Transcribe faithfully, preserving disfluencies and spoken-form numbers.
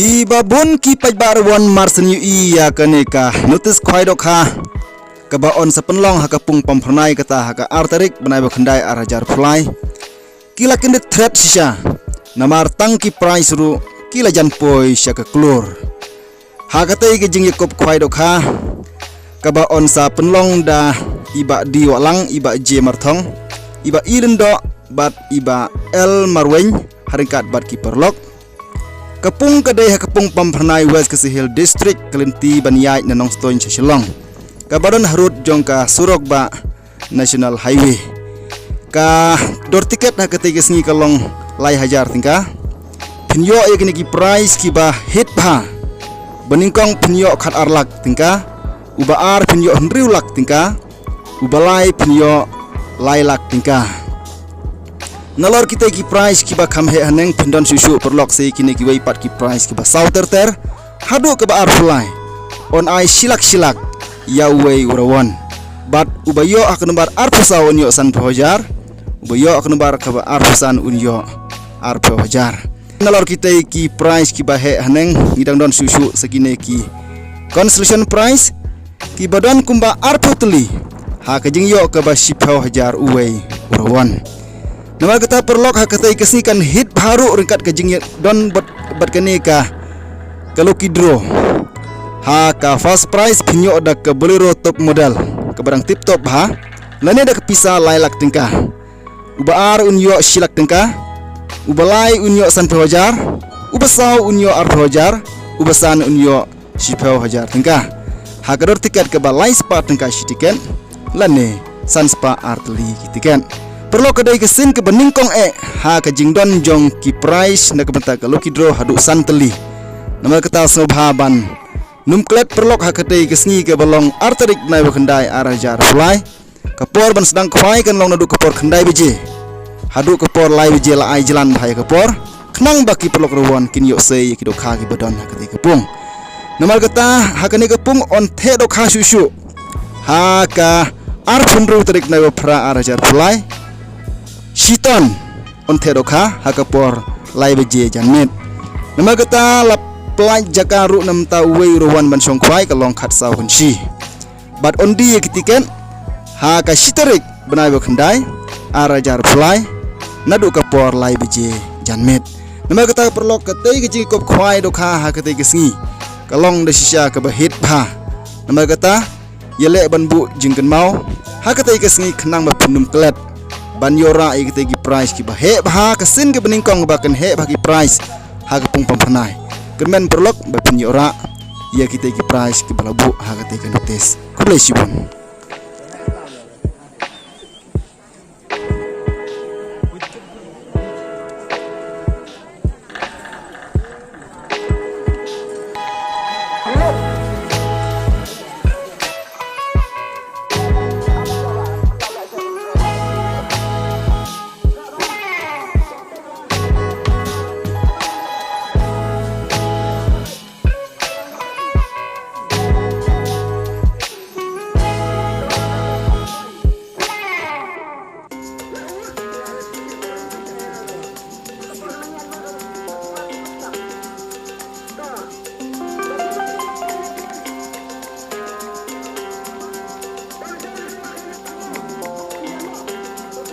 Ki babun ki paidbah ruh wan mar shen ïohi ïa kane ka notis khwai dohkha kaba yn sa pynlong ha ka pung Pamphyrnai, kata ha ka ar tarik bnai ba khyndai ar hajar phrlai. Ki la kyndit thret shisha, namar tang ki prize ruh ki la jan poi sha ka klur. Ha katei ka jingïakob khwai dohkha kaba yn sa pynlong da i Bah D Wahlang, i Bah J Marthong, i Bah I Lyngdoh bad i Bah L Marwein, ha ryngkat bad ki paralok. Ka pung ka dei ha ka pung Pamphyrnai, West Khasi Hills District, ka lynti ban ïaid na Nongstoiñ sha Shillong, kaba don harud jong ka surok bah National Highway. Ka dor tiket ha katei ka sngi ka long lai hajar tyngka. Phin ïoh ïa kine ki prize kiba hit bha. Ba nyngkong phin ïoh khat ar lak tyngka, uba ar phin ïoh hynriew lak tyngka, uba lai phin ïoh lai lak tyngka. Nalor kitei ki prize kiba kham heh haneng, phin don shuh shuh paralok sa kine kiwei pat ki prize kiba saw ter ter. Haduh kaba arphew lai yn ai shi lak shi lak ïa uwei u rawon. Bad uba ïoh ha ka nombar arphew saw un ïoh sanphew hajar, uba ïoh ha ka nombar kaba arphew san un ïoh arphew hajar. Nalor kitei ki prize kiba heh haneng, ngi dang don shuh shuh sa kine ki consolation prize kiba don kumba arphew tylli ha ka jingïoh kaba shiphew hajar uwei u rawon. Namar kata paralok, ha katei ka sngi kan hit bha ruh ryngkat ka jingdon bad, bad kane ka, ka lucky draw. Ha ka first prize phin ïoh da ka Bolero top model kaba dang tip top bha, lane da ka pisa lai lak tyngka. Uba ar un ïoh shi lak tyngka, uba lai un ïoh sanphew hajar, uba saw un ïoh arphew hajar, uba san un ïoh shiphew hajar tyngka. Ha ka dor tiket kaba lai spah tyngka shi tiket, lane san spah ar tylli ki tiket. Paralok, ka dei ka sien kaba nyngkong eh ha ka jingdon jong ki prize na ka bynta ka lucky draw haduh san tylli. Namar kata sngewbha ban nym klet paralok ha katei ka sngi kaba long ar tarik bnai ba khyndai ar hajar phrlai. Ka por ban sdang khwai kan long naduh ka por khyndai baje haduh ka por lai baje, la ai jlan bha ïa ka por, khnang ba ki paralok rawon kin ïoh sei ïa ki dohkha kiba don ha katei ka pung. Namar kata ha kane ka pung yn theh dohkha shuh shuh ha ka arphew hynriew tarik bnai ba phra ar hajar phrlai. Shitom yn theh dohkha ha ka por lai baje janmiet. Namar kata la pynlait jaka ruh na bynta uwei u rawon ban shong khwai, ka long khatsaw kynshi. Bad yn die ïa ki tiket ha ka shi tarik bnai ba khyndai ar hajar phrlai, naduh ka por lai baje janmiet. Namar kata paralok, katei ka jingïakob khwai dohkha ha katei ka sngi ka long da shisha kaba hit bha. Namar kata ïaleh ban buh jingkynmaw ha katei ka sngi khnang ba phin nym klet ban ïoh rah ïa katei ki prize kiba heh bha. Ka sien kaba nyngkong ba kan heh bha ki prize ha ka pung Pamphyrnai. Kyrmen paralok ba phin ïoh rah ïa kitei ki prize kiba la buh ha katei ka notis. Khublei shibun.